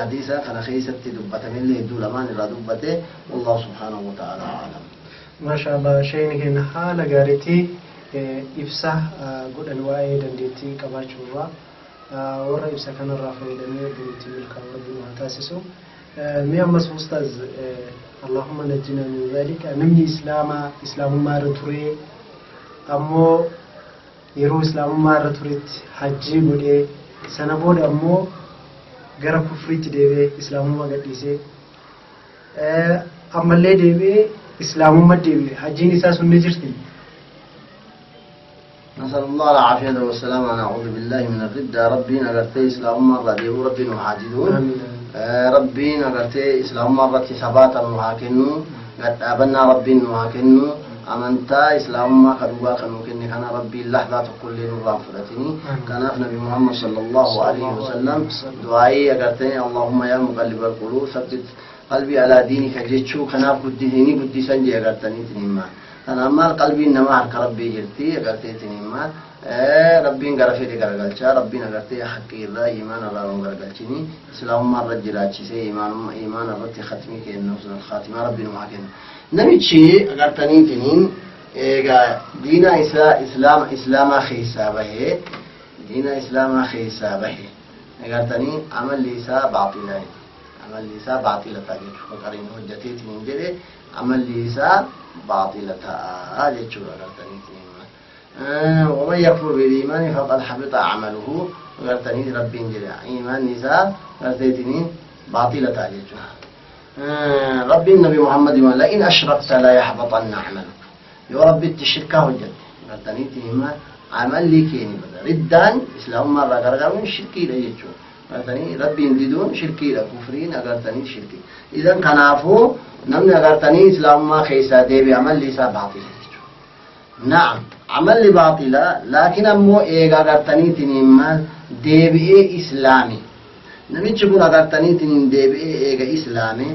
Hadiisa kana keessatti dubbatamellee hedduu lamaan irraa dubbate. Wallahu subhaanahu wa ta'ala a'lam. Maasha Allah, sheeyni keenya haala gaariitti ibsa godhan waa'ee dandeettii qabaachuu irraa. Warra ibsa kanarraa fayyadamee Rabbiin ittiin milkaa'u Rabbi nu haa taasisu. Mee ammas ustaaz, Allahumma najjina min zalika, namni islaamaa islaamummaa irra turee ammoo yeroo islaamummaa irra turetti hajjii godhee, sana booda ammoo gara kufriitti deebi'ee islaamummaa gadhiisee, ammallee deebi'ee islaamummaa deebi'e, hajjiin isaa sun ni jirti? نسأل الله العافية والسلامة، نعوذ بالله من الردة. ربنا agartee islaamummaa irraa deebi'uu Rabbi nu haa didu. Rabbiin agartee islaamummaa irratti sabaata nu haa kennu, gadhaabannaa Rabbiin nu haa kennu. Amantaa islaamummaa ka dhugaa kan nu kenne kana Rabbiin lahdaa tokkollee nurraa hin fudhatini. Kanaaf Nabi Muhammad sallallahu alaihi wasallam du'aayii agartee "اللهم يا مقلب القلوب ثبت قلبي على دينك" jechuu kanaaf guddisanii guddisan jee agartaniitiin himaa. Kanaaf maal, qalbiin namaa harka Rabbii jirti agarteetiin himaa. Rabbiin gara fedhe garagalchaa. Rabbiin agartee haqqii irraa, imaana irraa nu garagalchini, islaamummaa irra jiraachisee imaana irratti khatmii kenna, husnal khaatimaa Rabbi nu haa kennu. Namichi agartaniitiniin egaa diina isaa islaamaa keessaa bahee, diina islaamaa keessaa bahee agartanii, amalli isaa baaxilaa, amalli isaa baaxila ta'a jechuudha. Qariin hojjateetiin jedhe amalli isaa baaxila ta'a jechuudha agartaniitiin. ومن يكفر بالإيمان فقد حبط عمله agartanii Rabbiin jedhe, iimaanni isaa agarteetiniin baaxila ta'a jechuudha. Rabbiin Nabi Muhammad "لئن أشركت ليحبطن عملك", yoo Rabbitti shirkaa hojjatte agartaniitiin himaa, amalli keeni bada. Riddaan islaamummaa irraa gargaaruun shirkiidha jechuudha. Agartanii, Rabbiin diduun shirkiidha, kufriin agartanii shirkii. Idan kanaafuu namni agartanii islaamummaa keessaa deebi'e amalli isaa baaxila jechuudha. Na'am, amalli baaxila, laakiin ammoo eega agartaniitiin maal deebi'ee islaami. Namichi kun agartaniitiin deebi'ee eega islaame,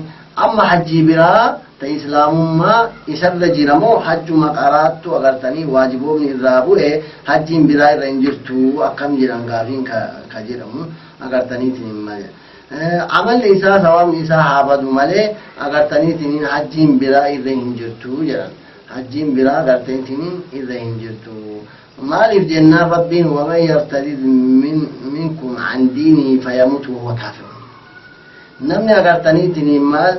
amma hajjii biraa ta islaamummaa isarra jira moo hajjuma qaraattu agartanii waajiboomni irraa bu'e, hajjiin biraa irra hin jirtu, akkam jedhan gaafiin ka jedhamu agartaniitiin maal. Amalli isaa sawaabni isaa haa badu malee agartaniitiin hajjiin biraa irra hin jirtu jedhan. Hajjiin biraa agartaniitiin irra hin jirtu. Maaliif jennaan, Rabbiin "ومن يرتد منكم عن دينه فيمت وهو كافر", namni agartaniitiin maal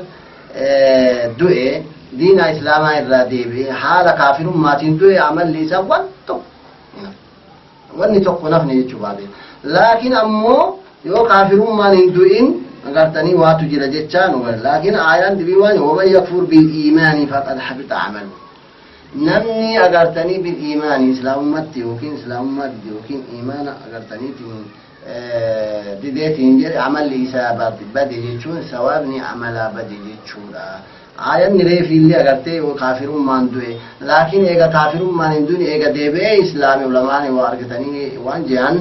du'e, diina islaamaa irraa deebi'e, haala kaafirummaatiin du'e, amalli isaa waan tokko, wanni tokko nafne jechuu baate. Laakiin ammoo yoo kaafirummaan hin du'in agartanii waatu jira jechaa nu. Laakiin aayaan dibii waan "ومن يكفر بالإيمان فقد حبط عمله", namni agartanii بالإيمان islaamummatti yookiin islaamummaa dide yookiin imaana agartaniitiin dideetiin jedhe, amalli isaa bade jechuun sawaabni amalaa bade jechuudha. Aayanni reefiillee agartee yoo kaafirummaan du'e, laakiin eega kaafirummaan hin du'in eega deebi'ee islaami, ulamaani waa argatanii waan je'an,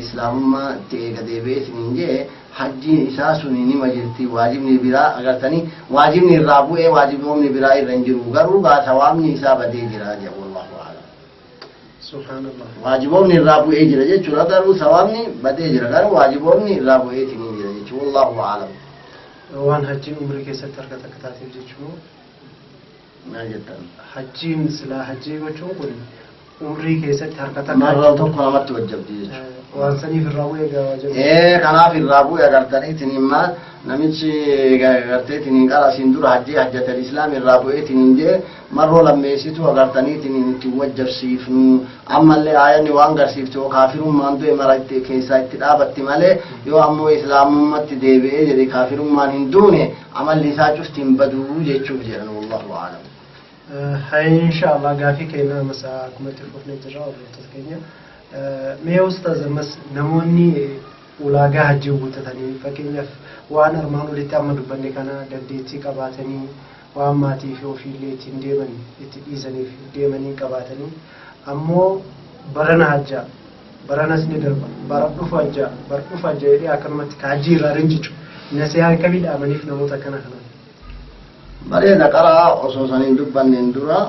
islaamummaatti eega deebi'ee isiniin jee, hajjiin isaa suni nima jirti. Waajibni biraa agartanii waajibni irraa bu'ee waajibni biraa irra hin jiru, garuu gaa sawaabni isaa badee jira jedhu. Wallahu a'lam. Subhaanallah. Waajiboomni irraa bu'ee jira jechuudha, garuu sawaabni badee jira, garuu waajiboomni irraa bu'eetiin jira jechuudha. Wallahu a'lam. Waan hajjiin umrii keessatti harka takka taateef jechuun. Maal jettan? Hajjiin silaa hajjii gochuun kun umrii keessatti harka takka. Marra tokko namatti wajjabdi jechuudha. Waan saniif irraa bu'ee gaa waajjira. Ee, kanaaf irraa bu'e agartaniitiin maal, namichi agarteetiin qara asiin dura hajjii hajjatal islaam irraa bu'eetiin jee, marroo lammeessitu agartaniitiin itti wajjabsiifnu. Ammallee aayanni waan garsiiftu yoo kaafirummaan du'e mara itti keessaa itti dhaabatti malee, yoo ammoo islaamummatti deebi'ee jedhe kaafirummaan hin duune, amalli isaa cufti hin baduu jechuuf jedhan. Wallahu a'lam. Hay, inshallah, gaafii keenya ammas akkuma itti fufnee jirra, hordoftoota keenya. Mee ustaaz, ammas namoonni ulaagaa hajjii guuttatanii, fakkeenyaaf waan armaan olitti amma dubbanne kana dandeettii qabaatanii, waan maatii fi ofiillee ittiin deeman itti dhiisaniif deemanii qabaatanii, ammoo barana hajjaa, baranas ni darba, bara dhufu hajjaa, bara dhufu hajjaa jedhee akkanumatti ka hajjii irraa rincicu, nasihaa akkamii dhaamaniif namoota akkana kanaan? Bareeda. Qaraa osoo saniin dubbanneen dura,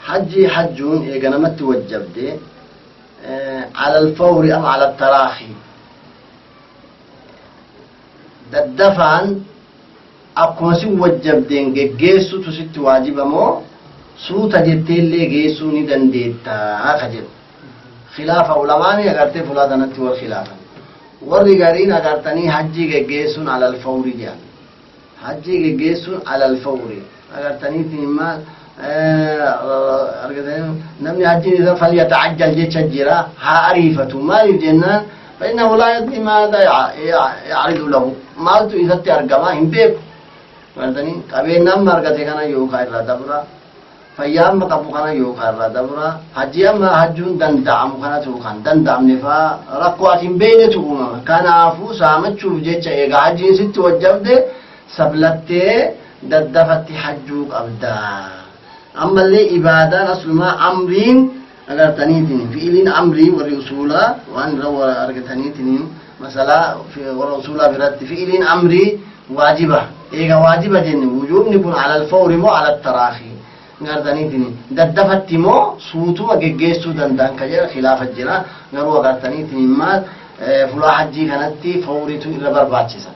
hajjii hajjuun eega namatti wajjabde على الفور أم على التراخي? Daddafaan akkuma si wajjabdeen geggeessutu sitti waajiba moo suuta jetteellee geessuu ni dandeettaa ka jedhu khilaafa ulamaani agartee fulaa tanatti wal khilaafan. Warri gariin agartanii hajjii geggeessuun alal fawri jedhan, hajjii geggeessuun alal fawri agartaniitiin maal namni hajjiin isa falyatacajjal jecha jira, haa ariifatu. Maaliif jennaan, فإنه لا يدري ماذا يعرض له, maaltu isatti argama hin beeku. Agartanii qabeenya amma argate kana yookaan irraa dabra, fayyaa amma qabu kana yookaan irraa dabra, hajji amma hajjuun danda'amu kanatu yookaan danda'amne faa rakkoo ati hin beeknetu uumama. Kanaafuu saamachuuf jecha egaa hajjiin sitti wajjabde sablattee daddafatti hajjuu qabda. Ammallee ibaadaan aslumaa amriin agartaniitiin fi'iliin amrii, warri usuulaa waan irra argataniitiin masalaa warra usuulaa biratti fi'iliin amrii waajiba. Eega waajiba jenne, wujuubni kun alal fawri moo alal taraakii, agartaniitiin daddafatti moo suutuma geggeessuu danda'an ka jedha khilaafa jira. Garuu agartaniitiin maal fulaa hajjii kanatti fawritu irra barbaachisa.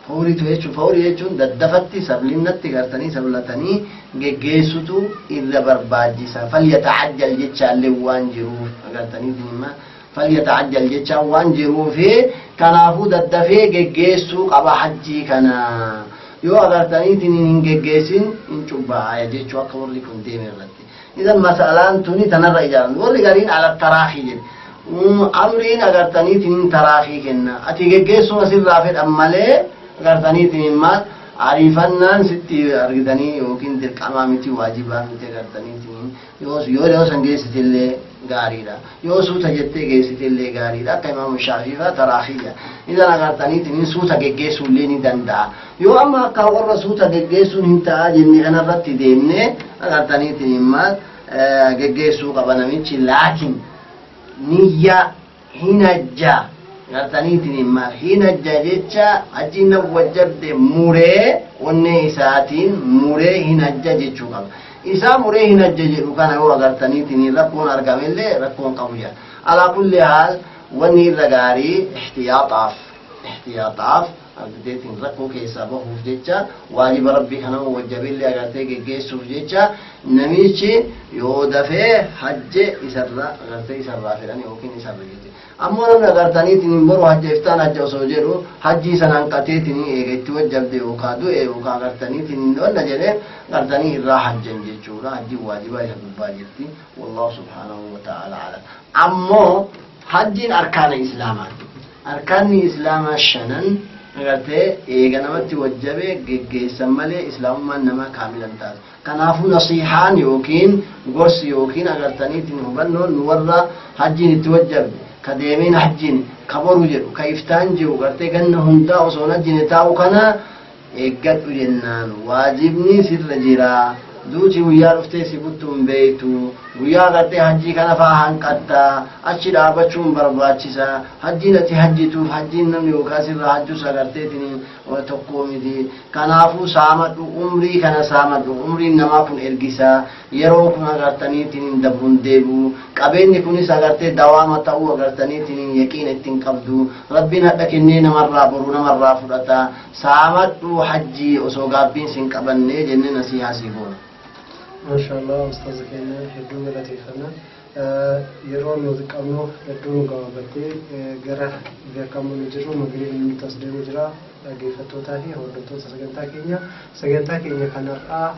Fawritu jechuun, fawrii jechuun daddafatti sablinnatti gartanii sablatanii geggeessutu irra barbaachisa. Falyatacajjal jechaallee waan jiruuf, agartaniitiin maal falyatacajjal jechaan waan jiruufi kanaafuu daddafee geggeessuu qaba hajjii kana. Yoo agartaniitiin hin geggeessin hin cubbaa'aya jechuu akka warri kun deeme irratti. Idan masalaan tuni tanarra ijaaramte. Warri gariin ala taraakii jedhe. Amriin agartaniitiin taraakii kenna, ati geggeessuma sirraa fedhan malee agartaniitiin maal ariifannaan sitti argitanii yookiin dirqamaa miti, waajibaa miti. Agartaniitiin yoo san geessitillee gaariidha, yoo suuta jettee geessitillee gaariidha. Akka Imaamu Shaafii faa taraakiyya. Idan agartaniitiin suuta geggeessuullee ni danda'a. Yoo amma akka warra suuta geggeessuun hin ta'a jenne kanarratti deemne, agartaniitiin maal geggeessuu qaba namichi, laakiin niyyaa hin hajjaa agartaniitiin maal hin hajja jecha hajjiin na wajjabde muree onnee isaatiin muree hin hajja jechuu qaba. Isaa muree hin hajja jedhu kana yoo agartaniitiin rakkoon argamellee rakkoon qabu jedha. Alaa kulli haal, wanni irra gaarii ihtiyaaxaaf argiteetiin rakkoo keessaa bahuuf jecha, waajiba Rabbii kanama wajjabillee agartee geggeessuuf jecha, namichi yoo dafee hajje isarra agartee isarraa fedhan yookiin isarra jeche. Ammoo namni agartaniitiin hin boru hajja, iftaan hajja osoo jedhu hajjii sana hanqateetiin eega itti wajjabde yookaan du'e yookaan agartaniitiin hin onna jedhee agartanii irraa hajjan jechuudha. Hajjiin waajibaa isa gubbaa jirti. Wallahu subhaanahu wa ta'ala alam. Ammoo hajjiin arkaana Islaamaati. Arkaanni Islaamaa shanan agartee eega namatti wajjabe geggeessan malee Islaamummaan namaa kaamilan taatu. Kanaafuu nasihaan yookiin gorsi yookiin agartaniitiin hubannoon nu warra hajjiin itti wajjabde ka deemeen hajjiin ka boru jedhu ka iftaan jiru gartee ganna hundaa osoo hin hajjine taa'u kana eeggadhu jennaan, waajibni sirra jira. Duuti guyyaa dhuftee si buttu hin beektu. Guyyaa agartee hajjii kana faa hanqatta, achi dhaabachuun barbaachisa. Hajjiin ati hajjituuf hajjiin namni yookaan sirra hajjus agarteetiin tokkoo miti. Kanaafuu saamadhu, umrii kana saamadhu. Umriin namaa kun ergisaa, yeroo kun agartaniitiin dabruun deebi'u. Qabeenyi kunis agartee dawaama ta'uu agartaniitiin yaqiina ittiin qabdu. Rabbiin hadha kennee namarraa boru namarraa fudhata. Saamadhu hajjii osoo gaabbiin sin qabannee jennee nasihaa sii goona. Maashaallah, ustaaza keenya hedduu galateeffanna. Yeroo nuti qabnu hedduu nu gabaabattee gara beekamu nu jirru magariibni nuti as deemu jira. Dhaggeeffattootaa fi hordoftoota sagantaa keenya, sagantaa keenya kanarraa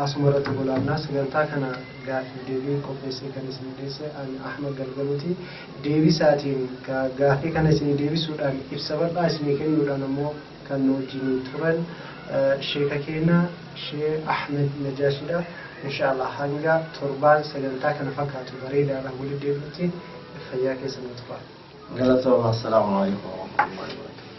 asuma irratti golaabnaa. Sagantaa kana gaaffii deebii qopheessee kan isin dhiyeesse ani Ahmad Galgaluuti. Deebii isaatiin gaaffii kana isin deebisuudhaan, ibsa bal'aa isinii kennuudhaan ammoo kan nu wajjin turan sheeka keenya Shee Ahmed Najaashidha. Inshaallah hanga torbaan sagantaa kana fakkaatu bareedaadhaan walitti deebinutti fayyaa keessa nu tura. Galatooma. Assalaamu alaikum warahmatullahi wabarakatuh.